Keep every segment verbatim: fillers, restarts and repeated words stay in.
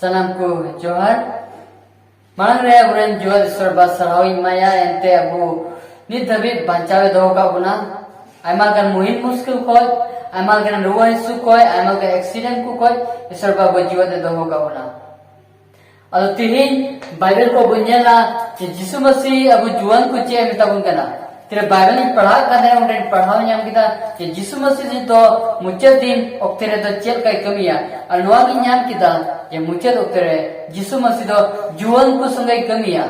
ᱥᱟᱱᱟᱢ ᱠᱚ ᱡᱚᱦᱟᱨ᱾ ᱢᱟᱲᱟᱝ ᱨᱮ ᱟᱵᱚᱨᱮᱱ ᱡᱤᱣᱮᱫ ᱤᱥᱚᱨ ᱵᱟ ᱥᱟᱨᱦᱟᱣ ᱤᱧ ᱮᱢᱟᱭᱟ, ᱮᱱᱛᱮ ᱟᱵᱚ ᱱᱤᱛ ᱫᱷᱟᱹᱵᱤᱡ ᱵᱟᱧᱪᱟᱣ ᱮ ᱫᱚᱦᱚ ᱠᱟᱜ ᱵᱚᱱᱟ᱾ ᱟᱭᱢᱟ ᱞᱮᱠᱟᱱ ᱢᱩᱦᱤᱢ ᱢᱩᱥᱠᱤᱞ ᱠᱷᱚᱡ, ᱟᱭᱢᱟ ᱞᱮᱠᱟᱱ ᱨᱩᱣᱟᱹ ᱦᱟᱹᱥᱩ ᱠᱷᱚᱡ, ᱟᱭᱢᱟ ᱞᱮᱠᱟᱱ ᱮᱠᱥᱤᱰᱮᱱᱴ ᱠᱚ ᱠᱷᱚᱡ ᱤᱥᱚᱨ ᱵᱟ ᱟᱵᱚ ᱡᱤᱣᱮᱫ ᱮ ᱫᱚᱦᱚ ᱠᱟᱜ ᱵᱚᱱᱟ᱾ ᱟᱫᱚ ᱛᱤᱦᱤᱧ ᱵᱟᱭᱵᱮᱞ ᱠᱚ ᱵᱚᱱ ᱧᱮᱞᱟ ᱡᱮ ᱡᱤᱥᱩ ᱢᱟᱹᱥᱤ ᱟᱵᱚ ᱡᱩᱣᱟᱹᱱ ᱠᱚ ᱪᱮᱫ ᱮ ᱢᱮᱛᱟ ᱵᱚᱱ ᱠᱟᱱᱟ᱾ ᱛᱤᱨᱮ ᱵᱟᱭᱵᱮᱞ ᱤᱧ ᱯᱟᱲᱦᱟᱜ ᱠᱟᱱ ᱛᱟᱦᱮᱸ, ᱚᱸᱰᱮᱧ ᱯᱟᱲᱦᱟᱣ ᱧᱟᱢ ᱠᱮᱫᱟ ᱡᱮ ᱡᱤᱥᱩ ᱢᱟᱹᱥᱤ ᱫᱚ ᱢᱩᱪᱟᱹᱫ ᱫᱤᱱ ᱚᱠᱛᱮ ᱨᱮᱫᱚ ᱪᱮᱫ ᱞᱮᱠᱟᱭ ᱠᱟᱹᱢᱤᱭᱟ᱾ ᱟᱨ ᱱᱚᱣᱟ ᱜᱤᱧ ᱧᱟᱢ ᱠᱮᱫᱟ ᱡᱮ ᱢᱩᱪᱟᱹᱫ ᱚᱠᱛᱮ ᱨᱮ ᱡᱤᱥᱩ ᱢᱟᱹᱥᱤ ᱫᱚ ᱡᱩᱣᱟᱹᱱ ᱠᱚ ᱥᱚᱸᱜᱮᱭ ᱠᱟᱹᱢᱤᱭᱟ᱾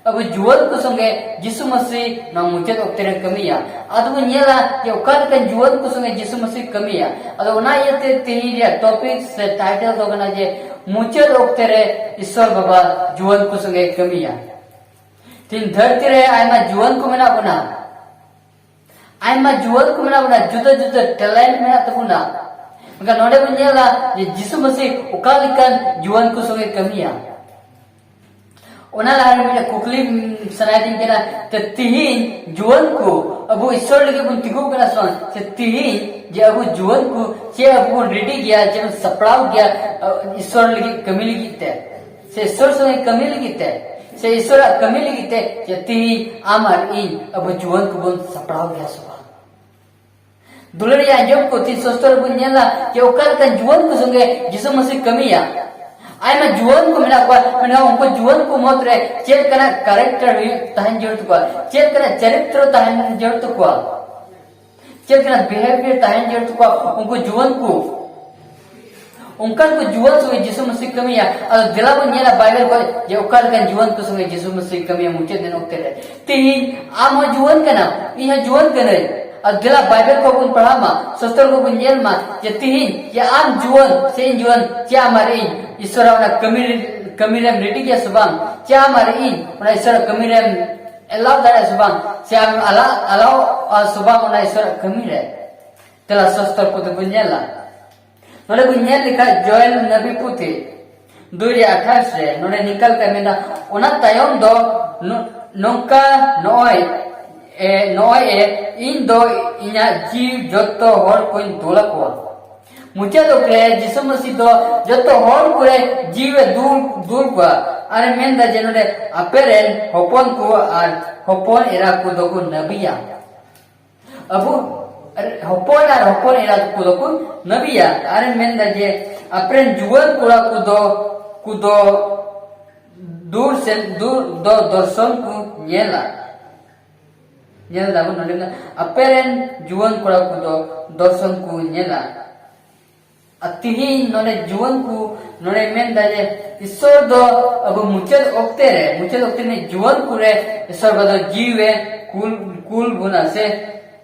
ᱟᱵᱚ ᱡᱩᱣᱟᱹᱱ ᱠᱚ ᱥᱚᱸᱜᱮ ᱡᱤᱥᱩ ᱢᱟᱹᱥᱤ ᱱᱚᱣᱟ ᱢᱩᱪᱟᱹᱫ ᱚᱠᱛᱮ ᱨᱮ ᱠᱟᱹᱢᱤᱭᱟ᱾ ᱟᱫᱚ ᱵᱚᱱ ᱧᱮᱞᱟ ᱡᱮ ᱚᱠᱟ ᱞᱮᱠᱟᱱ ᱡᱩᱣᱟᱹᱱ ᱠᱚ ᱥᱚᱸᱜᱮ ᱡᱤᱥᱩ ᱢᱟᱹᱥᱤ ᱠᱟᱹᱢᱤᱭᱟ᱾ ᱟᱫᱚ ᱚᱱᱟ ᱤᱭᱟᱹᱛᱮ ᱛᱮᱦᱮᱧ ᱨᱮᱭᱟᱜ ᱴᱚᱯᱤᱠ ᱥᱮ ᱴᱟᱭᱴᱮᱞ ᱫᱚ ᱠᱟᱱᱟ ᱡᱮ ᱢᱩᱪᱟᱹᱫ ᱚᱠᱛᱮ ᱨᱮ ᱤᱥᱚᱨ ᱵᱟᱵᱟ ᱡᱩᱣᱟᱹᱱ ᱠᱚ ᱥᱚᱸᱜᱮ ᱠᱟᱹᱢᱤᱭᱟ᱾ ᱛᱮᱦᱮᱧ ᱫᱷᱟᱹᱨᱛᱤ ᱨᱮ ᱟᱭᱢᱟ ᱡᱩᱣᱟᱹᱱ ᱠᱚ ᱢᱮᱱᱟᱜ ᱵᱚᱱᱟ, ᱟᱭᱢᱟ ᱡᱩᱣᱟᱹᱱ ᱠᱚ ᱢᱮᱱᱟᱜ ᱵᱚᱱᱟ, ᱡᱩᱫᱟᱹ ᱡᱩᱫᱟᱹ ᱴᱮᱞᱮᱱᱴ ᱢᱮᱱᱟᱜ ᱛᱟᱵᱚᱱᱟ᱾ ᱢᱮᱱᱠᱷᱟᱱ ᱱᱚᱰᱮ ᱵᱚᱱ ᱧᱮᱞᱟ ᱡᱮ ᱡᱤᱥᱩ ᱢᱟᱹᱥᱤ ᱚᱠᱟ ᱞᱮᱠᱟᱱ ᱡᱩᱣᱟᱹᱱ ᱠᱚ ᱥᱚᱸᱜᱮ ᱠᱟᱹᱢᱤᱭᱟ᱾ ᱚᱱᱟ ᱞᱟᱦᱟᱨᱮ ᱢᱤᱫᱴᱮᱱ ᱠᱩᱠᱞᱤ ᱥᱟᱱᱟᱭᱮᱫᱤᱧ ᱠᱟᱱᱟ, ᱛᱮ ᱛᱤᱦᱤᱧ ᱡᱩᱣᱟᱹᱱ ᱠᱚ ᱟᱵᱚ ᱤᱥᱚᱨ ᱞᱟᱹᱜᱤᱫ ᱵᱚᱱ ᱛᱤᱸᱜᱩ ᱠᱟᱱᱟ ᱥᱮ ᱵᱟᱝ? ᱥᱮ ᱛᱤᱦᱤᱧ ᱡᱮ ᱟᱵᱚ ᱡᱩᱣᱟᱹᱱ ᱠᱚ ᱪᱮᱫ ᱟᱵᱚ ᱵᱚᱱ ᱨᱮᱰᱤ ᱜᱮᱭᱟ, ᱪᱮ ᱵᱚᱱ ᱥᱟᱯᱲᱟᱣ ᱜᱮᱭᱟ ᱤᱥᱚᱨ ᱞᱟᱹᱜᱤᱫ ᱠᱟᱹᱢᱤ ᱞᱟᱹᱜᱤᱫ ᱛᱮ, ᱥᱮ ᱤᱥᱚᱨ ᱥᱚᱸᱜᱮ ᱠᱟᱹᱢᱤ ᱞᱟᱹᱜᱤᱫ ᱛᱮ, ᱥᱮ ᱤᱥᱚᱨᱟᱜ ᱠᱟᱹᱢᱤ ᱞᱟᱹᱜᱤᱫ ᱛᱮ? ᱡᱮ ᱛᱤᱦᱤᱧ ᱟᱢ ᱟᱨ ᱤᱧ ᱟᱵᱚ ᱡᱩᱣᱟᱹᱱ ᱠᱚᱵᱚᱱ ᱥᱟᱯᱲᱟᱣ ᱜᱮᱭᱟ ᱥᱮ ᱵᱟᱝ? ᱫᱩᱞᱟᱹᱲᱤᱭᱟᱹ ᱟᱸᱡᱚᱢ ᱠᱚ, ᱛᱤᱦᱤᱧ ᱥᱚᱥᱛᱚᱨ ᱨᱮᱵᱚᱱ ᱧᱮᱞᱟ ᱡᱮ ᱚᱠᱟ ᱞᱮᱠᱟᱱ ᱡᱩᱣᱟᱹᱱ ᱠᱚ ᱥᱚᱸᱜᱮ ᱡᱤᱥᱩ ᱢᱟᱹᱥᱤ ᱠᱟᱹᱢᱤᱭᱟ᱾ ᱟᱭᱢᱟ ᱡᱩᱣᱟᱹᱱ ᱠᱚ ᱢᱮᱱᱟᱜ ᱠᱚᱣᱟ, ᱢᱮᱱᱠᱷᱟᱱ ᱩᱱᱠᱩ ᱡᱩᱣᱟᱹᱱ ᱠᱚ ᱢᱩᱫᱽᱨᱮ ᱪᱮᱫ ᱞᱮᱠᱟᱱᱟᱜ ᱠᱮᱨᱮᱠᱴᱟᱨ ᱦᱩᱭᱩᱜ ᱛᱟᱦᱮᱱ ᱡᱟᱹᱨᱩᱲ ᱛᱟᱠᱚᱣᱟ, ᱪᱮᱫ ᱞᱮᱠᱟᱱᱟᱜ ᱪᱟᱨᱤᱛᱨᱚ ᱛᱟᱦᱮᱱ ᱡᱟᱹᱨᱩᱲ ᱛᱟᱠᱚᱣᱟ, ᱪᱮᱫ ᱞᱮᱠᱟᱱᱟᱜ ᱵᱤᱦᱮᱵᱤᱭᱟᱨ ᱛᱟᱦᱮᱱ ᱡᱟᱹᱨᱩᱲ ᱛᱟᱠᱚᱣᱟ ᱩᱱᱠᱩ ᱡᱩᱣᱟᱹᱱ ᱠᱚ᱾ ᱚᱱᱠᱟᱱ ᱠᱚ ᱡᱩᱣᱟᱹᱱ ᱥᱚᱸᱜᱮ ᱡᱤᱥᱩ ᱢᱟᱹᱥᱤ ᱠᱟᱹᱢᱤᱭᱟ᱾ ᱟᱫᱚ ᱫᱮᱞᱟ ᱵᱚᱱ ᱧᱮᱞᱟ ᱵᱟᱭᱵᱮᱞ ᱠᱷᱚᱱ ᱡᱮ ᱚᱠᱟ ᱞᱮᱠᱟᱱ ᱡᱩᱣᱟᱹᱱ ᱠᱚ ᱥᱚᱸᱜᱮ ᱡᱤᱥᱩ ᱢᱟᱹᱥᱤ ᱠᱟᱹᱢᱤᱭᱟ ᱢᱩᱪᱟᱹᱫ ᱫᱤᱱ ᱚᱠᱛᱮ ᱨᱮ᱾ ᱛᱤᱦᱤᱧ ᱟᱢ ᱦᱚᱸ ᱡᱩᱣᱟᱹᱱ ᱠᱟᱱᱟᱢ, ᱤᱧ ᱦᱚᱸ ᱡᱩᱣᱟᱹᱱ ᱠᱟᱹᱱᱟᱹᱧ᱾ ᱟᱨ ᱫᱮᱞᱟ ᱵᱟᱭᱵᱮᱞ ᱠᱚ ᱵᱚᱱ ᱯᱟᱲᱦᱟᱣ ᱢᱟ, ᱥᱚᱥᱛᱚᱨ ᱠᱚ ᱵᱚᱱ ᱧᱮᱞ ᱢᱟ ᱡᱮ ᱛᱤᱦᱤᱧ ᱡᱮ ᱟᱢ ᱡᱩᱣᱟᱹᱱ ᱥᱮ ᱤᱧ ᱡᱩᱣᱟᱹᱱ, ᱪᱮ ᱟᱢ ᱟᱨ ᱤᱧ ᱤᱥᱚᱨᱟᱜ ᱚᱱᱟ ᱠᱟᱹᱢᱤ ᱨᱮ, ᱠᱟᱹᱢᱤ ᱨᱮᱢ ᱨᱮᱰᱤ ᱜᱮᱭᱟ ᱥᱮ ᱵᱟᱝ? ᱪᱮ ᱟᱢ ᱟᱨ ᱤᱧ ᱚᱱᱟ ᱤᱥᱚᱨᱟᱜ ᱠᱟᱹᱢᱤ ᱨᱮᱢ ᱮᱞᱟᱣ ᱫᱟᱲᱮᱭᱟᱜᱼᱟ ᱥᱮ ᱵᱟᱝ? ᱪᱮ ᱟᱢ ᱟᱞᱟ-, ᱟᱞᱟᱣᱟ ᱥᱮ ᱵᱟᱝ ᱚᱱᱟ ᱤᱥᱚᱨᱟᱜ ᱠᱟᱹᱢᱤ ᱨᱮ? ᱫᱮᱞᱟ ᱥᱚᱥᱛᱚᱨ ᱠᱚ ᱛᱮ ᱵᱚᱱ ᱧᱮᱞᱟ᱾ ᱱᱚᱰᱮ ᱵᱚᱱ ᱧᱮᱞ ᱞᱮᱠᱷᱟᱡ ᱡᱚᱭᱮᱞ ᱱᱟᱵᱤ ᱯᱩᱛᱷᱤ ᱫᱩᱭ ᱨᱮ ᱟᱴᱷᱟᱥ ᱨᱮ ᱱᱚᱰᱮ ᱱᱤᱝᱠᱟ ᱞᱮᱠᱟ ᱢᱮᱱᱟ, ᱚᱱᱟ ᱛᱟᱭᱚᱢ ᱫᱚ ᱱᱚ-, ᱱᱚᱝᱠᱟ ᱱᱚᱜᱼᱚᱭ, ᱮ, ᱱᱚᱜᱼᱚᱭ ᱮ, ᱤᱧ ᱫᱚ ᱤᱧᱟᱹᱜ ᱡᱤᱣᱤ ᱡᱚᱛᱚ ᱦᱚᱲ ᱠᱚᱧ ᱫᱩᱞ ᱟᱠᱚᱣᱟ᱾ ᱢᱩᱪᱟᱹᱫ ᱚᱠᱛᱮ ᱡᱤᱥᱩ ᱢᱟᱹᱥᱤ ᱫᱚ ᱡᱚᱛᱚ ᱦᱚᱲ ᱠᱚᱨᱮ ᱡᱤᱣᱤ ᱫᱩᱞ ᱫᱩᱞ ᱠᱚᱣᱟ᱾ ᱟᱨᱮ ᱢᱮᱱᱫᱟ ᱡᱮ ᱱᱚᱰᱮ ᱟᱯᱮ ᱨᱮᱱ ᱦᱚᱯᱚᱱ ᱠᱚ ᱟᱨ ᱦᱚᱯᱚᱱ ᱮᱨᱟ ᱠᱚᱫᱚ ᱠᱚ ᱱᱟᱹᱵᱤᱭᱟ᱾ ᱟᱵᱚ ᱦᱚᱯᱚᱱ ᱟᱨ ᱦᱚᱯᱚᱱ ᱮᱨᱟ ᱠᱚᱫᱚ ᱠᱚ ᱱᱟᱹᱵᱤᱭᱟ᱾ ᱟᱨᱮ ᱢᱮᱱᱫᱟ ᱡᱮ ᱟᱯᱮ ᱨᱮᱱ ᱡᱩᱣᱟᱹᱱ ᱠᱚᱲᱟ ᱠᱚᱫᱚ ᱠᱚᱫᱚ ᱫᱩᱨ ᱥᱮᱱ ᱫᱩᱨ ᱫᱚ ᱫᱚᱨᱥᱚᱱ ᱠᱚ ᱧᱮᱞᱟ᱾ ᱧᱮᱞ ᱫᱟᱵᱚᱱ ᱱᱚᱰᱮ ᱫᱚ ᱟᱯᱮ ᱨᱮᱱ ᱡᱩᱣᱟᱹᱱ ᱠᱚᱲᱟ ᱠᱚᱫᱚ ᱫᱚᱨᱥᱚᱱ ᱠᱚ ᱧᱮᱞᱟ᱾ ᱟᱨ ᱛᱤᱦᱤᱧ ᱱᱚᱰᱮ ᱡᱩᱣᱟᱹᱱ ᱠᱚ ᱱᱚᱰᱮ ᱢᱮᱱᱫᱟ ᱡᱮ ᱤᱥᱥᱚᱨ ᱫᱚ ᱟᱵᱚ ᱢᱩᱪᱟᱹᱫ ᱚᱠᱛᱮ ᱨᱮ, ᱢᱩᱪᱟᱹᱫ ᱚᱠᱛᱮ ᱨᱮ ᱡᱩᱣᱟᱹᱱ ᱠᱚᱨᱮ ᱤᱥᱥᱚᱨ ᱵᱟᱵᱟ ᱫᱚ ᱡᱤᱣᱤ ᱮ ᱠᱩᱞ, ᱠᱩᱞ ᱵᱚᱱᱟ ᱥᱮ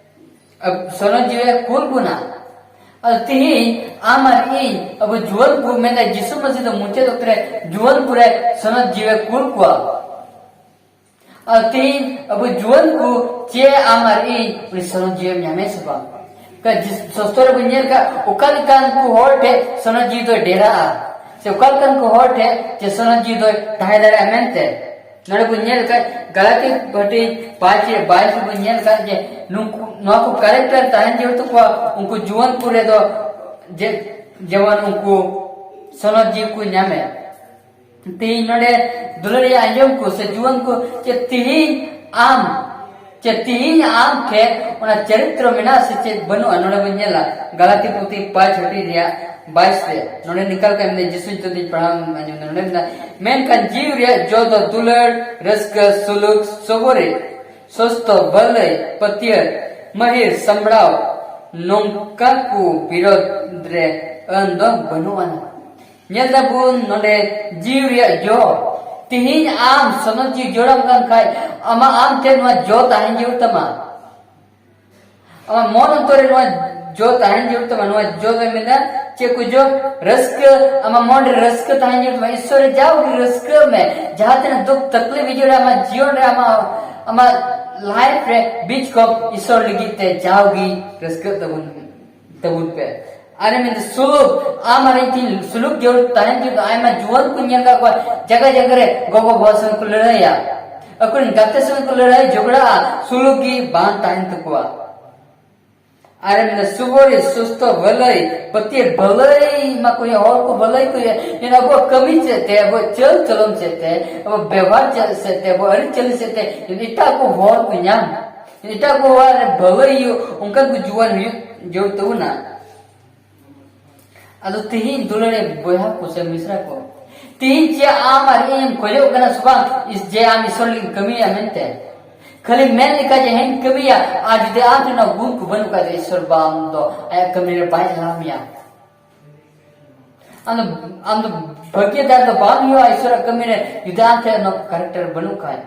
ᱟᱵ-, ᱥᱚᱱᱚᱛ ᱡᱤᱣᱤ ᱮ ᱠᱩᱞ ᱵᱚᱱᱟ᱾ ᱟᱨ ᱛᱤᱦᱤᱧ ᱟᱢ ᱟᱨ ᱤᱧ ᱟᱵᱚ ᱡᱩᱣᱟᱹᱱ ᱠᱚ ᱢᱮᱱᱫᱟ ᱡᱤᱥᱩ ᱢᱟᱹᱥᱤ ᱫᱚ ᱢᱩᱪᱟᱹᱫ ᱚᱠᱛᱮ ᱨᱮ ᱡᱩᱣᱟᱹᱱ ᱠᱚᱨᱮ ᱥᱚᱱᱚᱛ ᱡᱤᱣᱤ ᱮ ᱠᱩᱞ ᱠᱚᱣᱟ᱾ ᱟᱨ ᱛᱮᱦᱮᱧ ᱟᱵᱚ ᱡᱩᱣᱟᱹᱱ ᱠᱚ ᱪᱮ ᱟᱢ ᱟᱨ ᱤᱧ ᱩᱱᱤ ᱥᱚᱱᱚᱛ ᱡᱤᱣᱤ ᱧᱟᱢᱮ ᱥᱮ ᱵᱟᱝ? ᱚᱠᱟ ᱡᱤᱥ-, ᱥᱟᱥᱛᱚ ᱨᱮᱵᱚᱱ ᱧᱮᱞ ᱠᱟᱜ, ᱚᱠᱟ ᱞᱮᱠᱟᱱ ᱠᱚ ᱦᱚᱲ ᱴᱷᱮᱡ ᱥᱚᱱᱚᱛ ᱡᱤᱣᱤ ᱫᱚᱭ ᱰᱮᱨᱟᱜᱼᱟ, ᱥᱮ ᱚᱠᱟ ᱞᱮᱠᱟᱱ ᱠᱚ ᱦᱚᱲ ᱴᱷᱮᱡ ᱪᱮ ᱥᱚᱱᱚᱛ ᱡᱤᱣᱤ ᱫᱚᱭ ᱛᱟᱦᱮᱸ ᱫᱟᱲᱮᱭᱟᱜᱼᱟ ᱢᱮᱱᱛᱮ᱾ ᱱᱚᱰᱮ ᱵᱚᱱ ᱧᱮᱞ ᱠᱟᱜ, ᱜᱟᱞᱟᱛᱤ ᱯᱟᱹᱴᱤ ᱯᱟᱸᱪ ᱨᱮ ᱵᱟᱭᱤᱥ ᱨᱮᱵᱚᱱ ᱧᱮᱞ ᱠᱟᱜ ᱡᱮ ᱱᱩᱠᱩ, ᱱᱚᱣᱟ ᱠᱚ character ᱛᱟᱦᱮᱱ ᱡᱟᱹᱨᱩᱲ ᱛᱟᱠᱚᱣᱟ, ᱩᱱᱠᱩ ᱡᱩᱣᱟᱹᱱ ᱠᱚ ᱨᱮᱫᱚ ᱡᱮ, ᱡᱮᱢᱚᱱ ᱩᱱᱠᱩ ᱥᱚᱱᱚᱛ ᱡᱤᱣᱤ ᱠᱚ ᱧᱟᱢᱮ᱾ ᱛᱮᱦᱮᱧ ᱱᱚᱰᱮ ᱫᱩᱞᱟᱹᱲᱤᱭᱟᱹ ᱟᱸᱡᱚᱢ ᱠᱚ ᱥᱮ ᱡᱩᱣᱟᱹᱱ ᱠᱚ, ᱪᱮᱫ ᱛᱮᱦᱮᱧ ᱟᱢ, ᱪᱮᱫ ᱛᱮᱦᱮᱧ ᱟᱢ ᱴᱷᱮᱱ ᱚᱱᱟ ᱪᱚᱨᱤᱛᱨᱚ ᱢᱮᱱᱟᱜᱼᱟ ᱥᱮ ᱪᱮᱫ ᱵᱟᱹᱱᱩᱜᱼᱟ? ᱱᱚᱰᱮ ᱵᱚᱱ ᱧᱮᱞᱟ ᱜᱟᱞᱟᱛᱤ ᱯᱩᱛᱷᱤ ᱯᱟᱸᱪ ᱦᱟᱹᱴᱤᱧ ᱨᱮᱭᱟᱜ ᱵᱟᱭᱤᱥ ᱨᱮ᱾ ᱱᱚᱰᱮ ᱱᱤᱠᱟᱞ ᱠᱟᱜ ᱢᱮᱱᱫᱟ, ᱡᱤᱥᱩ ᱧᱩᱛᱩᱢ ᱛᱮᱧ ᱯᱟᱲᱦᱟᱣ ᱟᱸᱡᱚᱢ ᱫᱟ᱾ ᱱᱚᱰᱮ ᱢᱮᱱᱫᱟ, ᱢᱮᱱᱠᱷᱟᱱ ᱡᱤᱣᱤ ᱨᱮᱭᱟᱜ ᱡᱚ ᱫᱚ ᱫᱩᱞᱟᱹᱲ, ᱨᱟᱹᱥᱠᱟᱹ, ᱥᱩᱞᱩᱠ, ᱥᱚᱵᱚᱨᱤ, ᱥᱚᱥᱛᱚ, ᱵᱷᱟᱹᱞᱟᱹᱭ, ᱯᱟᱹᱛᱭᱟᱹᱨ, ᱢᱟᱹᱦᱤᱨ, ᱥᱟᱢᱵᱲᱟᱣ, ᱱᱚᱝᱠᱟ ᱠᱚ ᱵᱤᱨᱳᱫᱷ ᱨᱮ ᱟᱹᱱ ᱫᱚ ᱵᱟᱹᱱᱩᱜ ᱟᱱᱟ᱾ ᱧᱮᱞ ᱫᱟᱵᱚᱱ ᱱᱚᱰᱮ ᱡᱤᱣᱤ ᱨᱮᱭᱟᱜ ᱡᱚ᱾ ᱛᱤᱦᱤᱧ ᱟᱢ ᱥᱚᱱᱚᱛ ᱡᱤᱣᱤ ᱡᱚᱲᱟᱣ ᱠᱟᱱ ᱠᱷᱟᱡ, ᱟᱢᱟᱜ ᱟᱢ ᱴᱷᱮᱱ ᱱᱚᱣᱟ ᱡᱚ ᱛᱟᱦᱮᱱ ᱡᱟᱹᱨᱩᱲ ᱛᱟᱢᱟ᱾ ᱟᱢᱟᱜ ᱢᱚᱱ ᱚᱱᱛᱚᱨ ᱨᱮ ᱱᱚᱣᱟ ᱡᱚ ᱛᱟᱦᱮᱱ ᱡᱟᱹᱨᱩᱲ ᱛᱟᱢᱟ᱾ ᱱᱚᱣᱟ ᱡᱚ ᱫᱚ ᱢᱮᱱᱟ ᱪᱮᱫ ᱠᱚ ᱡᱚ? ᱨᱟᱹᱥᱠᱟᱹ᱾ ᱟᱢᱟᱜ ᱢᱚᱱ ᱨᱮ ᱨᱟᱹᱥᱠᱟᱹ ᱛᱟᱦᱮᱱ ᱡᱟᱹᱨᱩᱲ ᱛᱟᱢᱟ᱾ ᱤᱥᱥᱚᱨ ᱨᱮ ᱡᱟᱣᱜᱮ ᱨᱟᱹᱥᱠᱟᱹᱜ ᱢᱮ᱾ ᱡᱟᱦᱟᱸ ᱛᱤᱱᱟᱹᱜ ᱫᱩᱠ ᱛᱟᱠᱞᱤᱯ ᱦᱤᱡᱩᱜ ᱨᱮ ᱟᱢᱟᱜ ᱡᱤᱭᱚᱱ ᱨᱮ, ᱟᱢᱟᱜ, ᱟᱢᱟᱜ life ᱨᱮ ᱵᱤᱪ ᱠᱚᱢ ᱤᱥᱥᱚᱨ ᱞᱟᱹᱜᱤᱫ ᱛᱮ ᱡᱟᱣᱜᱮ ᱨᱟᱹᱥᱠᱟᱹᱜ ᱛᱟᱵᱚᱱ ᱛᱟᱵᱚᱱ ᱯᱮ᱾ ᱟᱨᱮ ᱢᱮᱱᱫᱟ ᱥᱩᱞᱩᱠ, ᱟᱢ ᱟᱨ ᱤᱧ ᱛᱤᱧ ᱥᱩᱞᱩᱠ ᱡᱟᱹᱨᱩᱲ ᱛᱟᱦᱮᱱ ᱡᱟᱹᱨᱩᱲ᱾ ᱟᱭᱢᱟ ᱡᱩᱣᱟᱹᱱ ᱠᱚᱧ ᱧᱮᱞ ᱠᱟᱜ ᱠᱚᱣᱟ, ᱡᱟᱭᱜᱟ ᱡᱟᱭᱜᱟ ᱨᱮ ᱜᱚᱜᱚ ᱵᱟᱵᱟ ᱥᱚᱸᱜᱮ ᱠᱚ ᱞᱟᱹᱲᱦᱟᱹᱭᱟ, ᱟᱠᱚᱨᱮᱱ ᱜᱟᱛᱮ ᱥᱚᱸᱜᱮ ᱠᱚ ᱞᱟᱹᱲᱦᱟᱹᱭ ᱡᱷᱚᱜᱽᱲᱟᱜᱼᱟ, ᱥᱩᱞᱩᱠ ᱜᱮ ᱵᱟᱝ ᱛᱟᱦᱮᱱ ᱛᱟᱠᱚᱣᱟ᱾ ᱟᱨᱮ ᱢᱮᱱᱟ ᱥᱩᱵᱚᱨᱤ ᱥᱩᱥᱛᱷᱚ ᱵᱷᱟᱹᱞᱟᱹᱭ, ᱯᱟᱹᱛᱭᱟᱹ ᱵᱷᱟᱹᱞᱟᱹᱭ ᱢᱟ ᱠᱚ ᱦᱩᱭᱩᱜ, ᱦᱚᱲ ᱠᱚ ᱵᱷᱟᱹᱞᱟᱹᱭ ᱠᱚ ᱦᱩᱭᱩᱜ, ᱟᱵᱚᱣᱟᱜ ᱠᱟᱹᱢᱤ ᱪᱮᱫ ᱛᱮ, ᱟᱵᱚᱣᱟᱜ ᱪᱟᱹᱞ ᱪᱚᱞᱚᱱ ᱪᱮᱫ ᱛᱮ, ᱟᱵᱚᱣᱟᱜ ᱵᱮᱵᱚᱦᱟᱨ ᱪᱮᱫ ᱥᱮᱫ ᱛᱮ, ᱟᱵᱚᱣᱟᱜ ᱟᱹᱨᱤᱪᱟᱹᱞᱤ ᱥᱮᱫ ᱛᱮ, ᱮᱴᱟᱜ ᱠᱚ ᱦᱚᱲ ᱠᱚ ᱧᱟᱢ, ᱮᱴᱟᱜ ᱠᱚ ᱚᱲᱟᱜ ᱨᱮ ᱵᱷᱟᱹᱞᱟᱹᱭ ᱦᱩᱭᱩᱜ, ᱚᱱᱠᱟ ᱠᱚ ᱡᱩᱣᱟᱹᱱ ᱦᱩᱭᱩᱜ ᱡᱟᱹᱨᱩᱲ ᱛᱟᱵᱚᱱᱟ᱾ ᱟᱫᱚ ᱛᱤᱦᱤᱧ ᱫᱩᱞᱟᱹᱲᱤᱭᱟᱹ ᱵᱚᱭᱦᱟ ᱠᱚ ᱥᱮ ᱢᱤᱥᱨᱟ ᱠᱚ, ᱛᱤᱦᱤᱧ ᱪᱮᱫ ᱟᱢ ᱟᱨ ᱤᱧ ᱮᱢ ᱠᱷᱚᱡᱚᱜ ᱠᱟᱱᱟ ᱥᱮ ᱵᱟᱝ, ᱤᱥ-, ᱡᱮ ᱟᱢ ᱤᱥᱚᱨ ᱞᱟᱹᱜᱤᱫ ᱠᱟᱹᱢᱤᱭᱟ ᱢᱮᱱᱛᱮ? ᱠᱷᱟᱹᱞᱤ ᱢᱮᱱ ᱞᱮᱠᱟ ᱡᱮ ᱦᱮᱸᱧ ᱠᱟᱹᱢᱤᱭᱟ, ᱟᱨ ᱡᱩᱫᱤ ᱟᱢ ᱴᱷᱮᱱ ᱚᱱᱟ ᱜᱩᱱ ᱠᱚ ᱵᱟᱹᱱᱩᱜ ᱠᱷᱟᱡ ᱫᱚ ᱤᱥᱚᱨ ᱵᱟ ᱟᱢ ᱫᱚ ᱟᱭᱟᱜ ᱠᱟᱹᱢᱤ ᱨᱮ ᱵᱟᱭ ᱮᱞᱟᱣ ᱢᱮᱭᱟ᱾ ᱟᱢ ᱫᱚ, ᱟᱢ ᱫᱚ ᱵᱷᱟᱹᱜᱤᱫᱟᱨ ᱫᱚ ᱵᱟᱢ ᱦᱩᱭᱩᱜᱼᱟ ᱤᱥᱚᱨᱟᱜ ᱠᱟᱹᱢᱤ ᱨᱮ, ᱡᱩᱫᱤ ᱟᱢ ᱴᱷᱮᱱ ᱚᱱᱟ ᱠᱮᱨᱮᱠᱴᱟᱨ ᱵᱟᱹᱱᱩᱜ ᱠᱷᱟᱡ᱾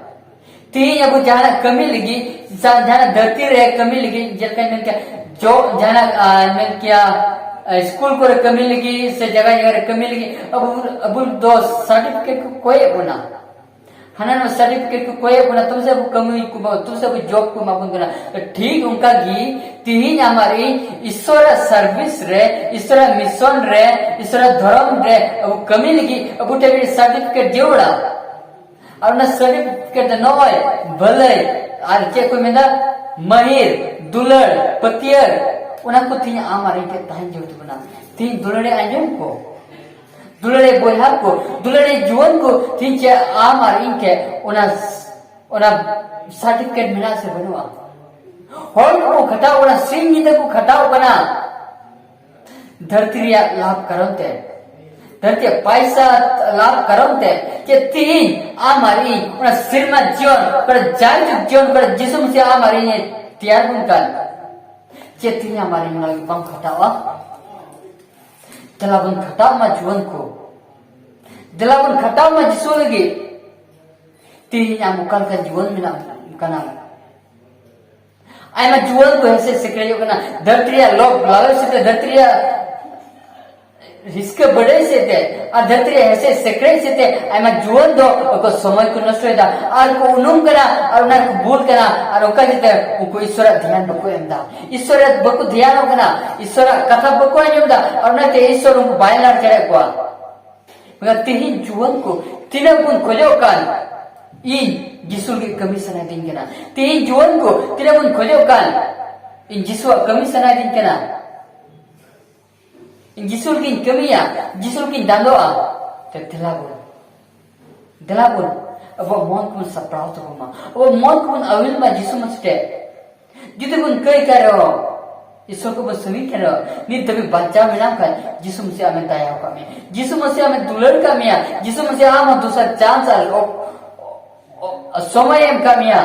ᱛᱤᱦᱤᱧ ᱟᱵᱚ ᱡᱟᱦᱟᱱᱟᱜ ᱠᱟᱹᱢᱤ ᱞᱟᱹᱜᱤᱫ, ᱡᱟ-, ᱡᱟᱦᱟᱱᱟᱜ ᱫᱷᱟᱹᱨᱛᱤ ᱨᱮ ᱠᱟᱹᱢᱤ ᱞᱟᱹᱜᱤᱫ, ᱡᱮᱞᱮᱠᱟᱧ ᱢᱮᱱ ᱠᱮᱭᱟ, ᱡᱚ-, ᱡᱟᱦᱟᱱᱟᱜ, ᱟ, ᱢᱮᱱ ᱠᱮᱭᱟ, ᱟ, ᱥᱠᱩᱞ ᱠᱚᱨᱮ ᱠᱟᱹᱢᱤ ᱞᱟᱹᱜᱤᱫ ᱥᱮ ᱡᱟᱭᱜᱟ ᱡᱟᱭᱜᱟ ᱨᱮ ᱠᱟᱹᱢᱤ ᱞᱟᱹᱜᱤᱫ ᱟᱵᱚ, ᱟᱵᱚ ᱫᱚ ᱥᱟᱨᱴᱤᱯᱷᱤᱠᱮᱴ ᱠᱚ ᱠᱚᱭᱮᱫ ᱵᱚᱱᱟ, ᱦᱟᱱᱟ ᱱᱚᱣᱟ ᱥᱟᱨᱴᱤᱯᱷᱤᱠᱮᱴ ᱠᱚ ᱠᱚᱭᱮᱫ ᱵᱚᱱᱟ, ᱛᱚᱵᱮ ᱥᱮ ᱟᱵᱚ ᱠᱟᱹᱢᱤ ᱠᱚ ᱮᱢᱟ-, ᱛᱚᱵᱮ ᱥᱮ ᱟᱵᱚ ᱡᱚᱵ ᱠᱚ ᱮᱢᱟ ᱵᱚᱱ ᱠᱟᱱᱟ᱾ ᱴᱷᱤᱠ ᱚᱱᱠᱟ ᱜᱮ ᱛᱤᱦᱤᱧ ᱟᱢ ᱟᱨ ᱤᱧ ᱤᱥᱚᱨᱟᱜ ᱥᱟᱨᱵᱷᱤᱥ ᱨᱮ, ᱤᱥᱚᱨᱟᱜ ᱢᱤᱥᱚᱱ ᱨᱮ, ᱤᱥᱚᱨᱟᱜ ᱫᱷᱚᱨᱚᱢ ᱨᱮ ᱟᱵᱚ ᱠᱟᱹᱢᱤ ᱞᱟᱹᱜᱤᱫ ᱟᱵᱚ ᱴᱷᱮᱱ ᱢᱤᱫᱴᱮᱱ ᱥᱟᱨᱴᱤᱯᱷᱤᱠᱮᱴ ᱡᱟᱹᱨᱩᱲᱟ᱾ ᱟᱨ ᱚᱱᱟ ᱥᱟᱨᱴᱤᱯᱷᱤᱠᱮᱴ ᱫᱚ ᱱᱚᱜᱼᱚᱭ ᱵᱷᱟᱹᱞᱟᱹᱭ ᱟᱨ ᱪᱮᱫ ᱠᱚ ᱢᱮᱱᱟ, ᱢᱟᱹᱦᱤᱨ, ᱫᱩᱞᱟᱹᱲ, ᱯᱟᱹᱛᱭᱟᱹᱨ, ᱚᱱᱟ ᱠᱚ ᱛᱤᱦᱤᱧ ᱟᱢ ᱟᱨ ᱤᱧ ᱴᱷᱮᱱ ᱛᱟᱦᱮᱱ ᱡᱟᱹᱨᱩᱲ ᱛᱟᱵᱚᱱᱟ᱾ ᱛᱤᱦᱤᱧ ᱫᱩᱞᱟᱹᱲᱮ ᱟᱸᱡᱚᱢ ᱠᱚ, ᱫᱩᱞᱟᱹᱲᱮ ᱵᱚᱭᱦᱟ ᱠᱚ, ᱫᱩᱞᱟᱹᱲᱮ ᱡᱩᱣᱟᱹᱱ ᱠᱚ, ᱛᱤᱦᱤᱧ ᱪᱮᱫ ᱟᱢ ᱟᱨ ᱤᱧ ᱴᱷᱮᱱ ᱚᱱᱟ, ᱚᱱᱟ ᱥᱟᱨᱴᱤᱯᱷᱤᱠᱮᱴ ᱢᱮᱱᱟᱜᱼᱟ ᱥᱮ ᱵᱟᱹᱱᱩᱜᱼᱟ? ᱦᱚᱲ ᱠᱚ ᱠᱷᱟᱴᱟᱣ ᱠᱟᱱᱟ, ᱥᱤᱧ ᱧᱤᱫᱟᱹ ᱠᱚ ᱠᱷᱟᱴᱟᱣ ᱠᱟᱱᱟ᱾ ᱫᱷᱟᱹᱨᱛᱤ ᱨᱮᱭᱟᱜ ᱞᱟᱵᱷ ᱠᱟᱨᱚᱱ ᱛᱮ, ᱫᱷᱟᱹᱨᱛᱤ ᱨᱮᱭᱟᱜ ᱯᱟᱭᱥᱟ ᱞᱟᱵᱷ ᱠᱟᱨᱚᱱ ᱛᱮ, ᱪᱮᱫ ᱛᱤᱦᱤᱧ ᱟᱢ ᱟᱨ ᱤᱧ ᱚᱱᱟ ᱥᱮᱨᱢᱟ ᱡᱤᱭᱚᱱ, ᱚᱠᱟᱨᱮ ᱡᱟᱭᱡᱩᱜᱽ ᱡᱤᱭᱚᱱ, ᱚᱠᱟᱨᱮ ᱡᱤᱥᱩ ᱢᱟᱹᱥᱤᱦ ᱟᱢ ᱟᱨ ᱤᱧ ᱮ ᱛᱮᱭᱟᱨ ᱵᱚᱱ ᱠᱟᱱ, ᱪᱮᱫ ᱛᱤᱦᱤᱧ ᱟᱢ ᱟᱨ ᱤᱧ ᱚᱱᱟ ᱞᱟᱹᱜᱤᱫ ᱵᱟᱢ ᱠᱷᱟᱴᱟᱣᱟ? ᱫᱮᱞᱟ ᱵᱚᱱ ᱠᱷᱟᱴᱟᱣ ᱢᱟ ᱡᱩᱣᱟᱹᱱ ᱠᱚ, ᱫᱮᱞᱟ ᱵᱚᱱ ᱠᱷᱟᱴᱟᱣ ᱢᱟ ᱡᱤᱥᱩ ᱞᱟᱹᱜᱤᱫ᱾ ᱛᱤᱦᱤᱧ ᱟᱢ ᱚᱠᱟ ᱞᱮᱠᱟᱱ ᱡᱩᱣᱟᱹᱱ ᱢᱮᱱᱟᱜ ᱠᱟᱱᱟ? ᱟᱭᱢᱟ ᱡᱩᱣᱟᱹᱱ ᱠᱚ ᱦᱮᱸᱥᱮᱡ ᱥᱮᱠᱨᱮᱡᱚᱜ ᱠᱟᱱᱟ᱾ ᱫᱷᱟᱹᱨᱛᱤ ᱨᱮᱭᱟᱜ ᱞᱳᱵᱷ ᱞᱟᱞᱚᱪ ᱥᱮᱫ ᱛᱮ, ᱫᱷᱟᱹᱨᱛᱤ ᱨᱮᱭᱟᱜ ᱦᱤᱥᱠᱟᱹ ᱵᱟᱹᱰᱟᱹᱭ ᱥᱮᱫ ᱛᱮ, ᱟᱨ ᱫᱷᱟᱹᱨᱛᱤ ᱨᱮᱭᱟᱜ ᱦᱮᱸᱥᱮᱡ ᱥᱮᱠᱨᱮᱡ ᱥᱮᱫ ᱛᱮ ᱟᱭᱢᱟ ᱡᱩᱣᱟᱹᱱ ᱫᱚ ᱟᱠᱚ ᱥᱚᱢᱚᱭ ᱠᱚ ᱱᱚᱥᱴᱚᱭᱮᱫᱟ ᱟᱨ ᱠᱚ ᱩᱱᱩᱢ ᱠᱟᱱᱟ ᱟᱨ ᱚᱱᱟ ᱨᱮᱠᱚ ᱵᱩᱞ ᱠᱟᱱᱟ, ᱟᱨ ᱚᱱᱠᱟ ᱜᱮᱛᱮ ᱩᱱᱠᱩ ᱤᱥᱚᱨᱟᱜ ᱫᱷᱮᱭᱟᱱ ᱵᱟᱠᱚ ᱮᱢ ᱮᱫᱟ, ᱤᱥᱚᱨᱟᱜ ᱵᱟᱠᱚ ᱫᱷᱮᱭᱟᱱᱚᱜ ᱠᱟᱱᱟ, ᱤᱥᱚᱨᱟᱜ ᱠᱟᱛᱷᱟ ᱵᱟᱠᱚ ᱟᱸᱡᱚᱢ ᱮᱫᱟ, ᱟᱨ ᱚᱱᱟᱛᱮ ᱤᱥᱚᱨ ᱩᱱᱠᱩ ᱵᱟᱭ ᱞᱟᱲ ᱪᱟᱲᱮᱭᱮᱫ ᱠᱚᱣᱟ᱾ ᱢᱮᱱᱠᱷᱟᱱ ᱛᱮᱦᱮᱧ ᱡᱩᱣᱟᱹᱱ ᱠᱚ ᱛᱤᱱᱟᱹᱜ ᱵᱚᱱ ᱠᱷᱚᱡᱚᱜ ᱠᱟᱱ, ᱤᱧ ᱡᱤᱥᱩ ᱞᱟᱹᱜᱤᱫ ᱠᱟᱹᱢᱤ ᱥᱟᱱᱟᱭᱮᱫᱤᱧ ᱠᱟᱱᱟ᱾ ᱛᱮᱦᱮᱧ ᱡᱩᱣᱟᱹᱱ ᱠᱚ ᱛᱤᱱᱟᱹᱜ ᱵᱚᱱ ᱠᱷᱚᱡᱚᱜ ᱠᱟᱱ, ᱤᱧ ᱡᱤᱥᱩᱣᱟᱜ ᱠᱟᱹᱢᱤ ᱥᱟᱱᱟᱭᱮᱫᱤᱧ ᱠᱟᱱᱟ, ᱤᱧ ᱡᱤᱥᱩ ᱞᱟᱹᱜᱤᱫ ᱤᱧ ᱠᱟᱹᱢᱤᱭᱟ, ᱡᱤᱥᱩ ᱞᱟᱹᱜᱤᱫ ᱤᱧ ᱫᱟᱸᱫᱚᱜᱼᱟ᱾ ᱛᱮ ᱫᱮᱞᱟ ᱵᱚᱱ, ᱫᱮᱞᱟ ᱵᱚᱱ ᱟᱵᱚᱣᱟᱜ ᱢᱚᱱ ᱠᱚᱵᱚᱱ ᱥᱟᱯᱲᱟᱣ ᱛᱟᱵᱚᱱ ᱢᱟ, ᱟᱵᱚᱣᱟᱜ ᱢᱚᱱ ᱠᱚᱵᱚᱱ ᱟᱹᱣᱤᱞ ᱢᱟ ᱡᱤᱥᱩ ᱢᱟᱥᱤ ᱴᱷᱮᱱ᱾ ᱡᱩᱫᱤ ᱵᱚᱱ ᱠᱟᱹᱭ ᱠᱟᱜ ᱨᱮᱦᱚᱸ, ᱤᱥᱚᱨ ᱠᱚᱵᱚᱱ ᱥᱟᱺᱜᱤᱧ ᱠᱟᱱ ᱨᱮᱦᱚᱸ, ᱱᱤᱛ ᱫᱷᱟᱹᱵᱤᱡ ᱵᱟᱧᱪᱟᱣ ᱢᱮᱱᱟᱢ ᱠᱷᱟᱱ, ᱡᱤᱥᱩ ᱢᱟᱥᱤ ᱟᱢᱮ ᱫᱟᱭᱟ ᱟᱠᱟᱫ ᱢᱮᱭᱟ, ᱡᱤᱥᱩ ᱢᱟᱥᱤ ᱟᱢᱮ ᱫᱩᱞᱟᱹᱲ ᱟᱠᱟᱫ ᱢᱮᱭᱟ, ᱡᱤᱥᱩ ᱢᱟᱥᱤ ᱟᱢ ᱦᱚᱸ ᱫᱚᱥᱟᱨ ᱪᱟᱱᱥ ᱟᱨ ᱚᱠ-, ᱚ-, ᱥᱚᱢᱚᱭ ᱮᱢ ᱟᱠᱟᱫ ᱢᱮᱭᱟ,